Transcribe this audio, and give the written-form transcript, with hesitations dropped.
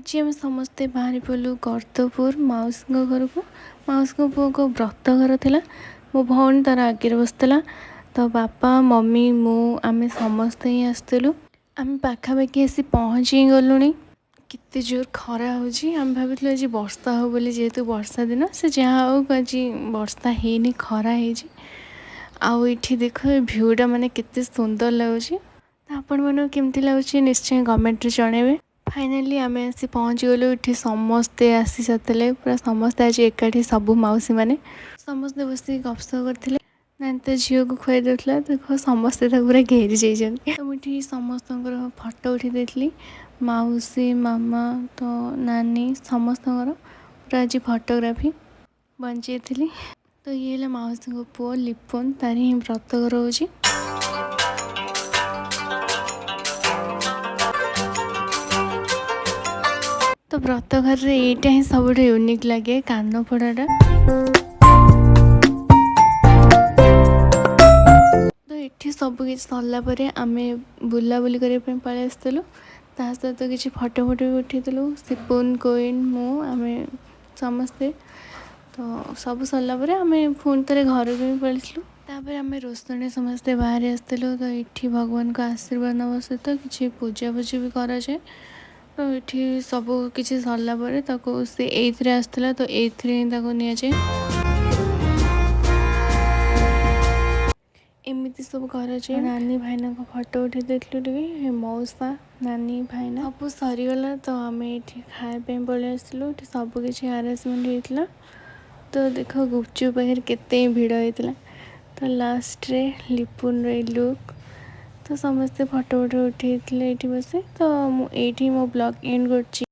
ଆଜି ଆମେ ସମସ୍ତେ ବାହାରି ପଡ଼ିଲୁ ଗର୍ତ୍ତପୁର ମାଉସୀଙ୍କ ଘରକୁ। ମାଉସୀଙ୍କ ପୁଅଙ୍କ ବ୍ରତ ଘର ଥିଲା। ମୋ ଭଉଣୀ ତାର ଆଗରେ ବସିଥିଲା। ତ ବାପା, ମମି, ମୁଁ ଆମେ ସମସ୍ତେ ହିଁ ଆସିଥିଲୁ। ଆମେ ପାଖାପାଖି ଆସି ପହଞ୍ଚି ହିଁ ଗଲୁଣି। କେତେ ଜୋର ଖରା ହେଉଛି। ଆମେ ଭାବିଥିଲୁ ଆଜି ବର୍ଷା ହବ ବୋଲି, ଯେହେତୁ ବର୍ଷା ଦିନ। ସେ ଯାହା ହଉ, ଆଜି ବର୍ଷା ହେଇନି, ଖରା ହେଇଛି। ଆଉ ଏଇଠି ଦେଖ, ଏ ଭ୍ୟୁଟା ମାନେ କେତେ ସୁନ୍ଦର ଲାଗୁଛି। ତ ଆପଣମାନଙ୍କୁ କେମିତି ଲାଗୁଛି, ନିଶ୍ଚୟ କମେଣ୍ଟରେ ଜଣାଇବେ। ଫାଇନାଲି ଆମେ ଆସି ପହଞ୍ଚିଗଲୁ। ଏଠି ସମସ୍ତେ ଆସି ସାରିଥିଲେ ପୁରା। ସମସ୍ତେ ଆଜି ଏକାଠି, ସବୁ ମାଉସୀମାନେ ସମସ୍ତେ ବସିକି ଗପସପ କରିଥିଲେ। ନାନୀ ତ ଝିଅକୁ ଖୁଆଇ ଦେଉଥିଲା। ଦେଖ, ସମସ୍ତେ ତାକୁ ପୁରା ଘେରି ଯାଇଛନ୍ତି। ତ ମୁଁ ଏଠି ସମସ୍ତଙ୍କର ଫଟୋ ଉଠେଇ ଦେଇଥିଲି। ମାଉସୀ, ମାମା, ତ ନାନୀ, ସମସ୍ତଙ୍କର ପୁରା ଆଜି ଫଟୋଗ୍ରାଫି ବଞ୍ଚେଇଥିଲି। ତ ଇଏ ହେଲା ମାଉସୀଙ୍କ ପୁଅ ଲିପୁନ, ତାର ହିଁ ବ୍ରତଘର ହେଉଛି। ତ ବ୍ରତଘରରେ ଏଇଟା ହିଁ ସବୁଠୁ ୟୁନିକ୍ ଲାଗେ, କାନଫୋଡ଼ାଟା। ତ ଏଠି ସବୁ କିଛି ସରିଲା ପରେ ଆମେ ବୁଲାବୁଲି କରିବା ପାଇଁ ପଳେଇ ଆସିଥିଲୁ। ତା ସହିତ କିଛି ଫଟୋ ଫଟୋ ବି ଉଠେଇଥିଲୁ, ସିପୁନ, କୋଇନ୍, ମୁଁ, ଆମେ ସମସ୍ତେ। ତ ସବୁ ସରିଲା ପରେ ଆମେ ପୁଣି ଥରେ ଘରକୁ ବି ପଳେଇଥିଲୁ। ତାପରେ ଆମେ ରୋଷଣୀ ସମସ୍ତେ ବାହାରି ଆସିଥିଲୁ। ତ ଏଠି ଭଗବାନଙ୍କ ଆଶୀର୍ବାଦ ନେବା ସହିତ କିଛି ପୂଜା ପୂଜି ବି କରାଯାଏ। ତ ଏଠି ସବୁ କିଛି ସରିଲା ପରେ ତାକୁ, ସେ ଏଇଥିରେ ଆସିଥିଲା, ତ ଏଇଥିରେ ହିଁ ତାକୁ ନିଆଯାଏ। ଏମିତି ସବୁ କରାଯାଏ। ନାନୀ ଭାଇନାଙ୍କ ଫଟୋ ଉଠେଇ ଦେଇଥିଲୁ ଟିକେ, ମଉସା, ନାନୀ, ଭାଇନା। ସବୁ ସରିଗଲା ତ ଆମେ ଏଇଠି ଖାଇବା ପାଇଁ ପଳେଇ ଆସିଲୁ। ଏଠି ସବୁ କିଛି ଆରେଞ୍ଜମେଣ୍ଟ ହେଇଥିଲା। ତ ଦେଖ, ଗୁପଚୁପ ପାଖରେ କେତେ ଭିଡ଼ ହେଇଥିଲା। ତ ଲାଷ୍ଟରେ ଲିପୁନର ଏଇ ଲୁକ୍। ତ ସମସ୍ତେ ଫଟୋ ଫଟୋ ଉଠେଇଥିଲେ ଏଇଠି ବସି। ତ ମୁଁ ଏଇଠି ମୋ ବ୍ଲଗ୍ ଏଣ୍ଡ କରୁଛି।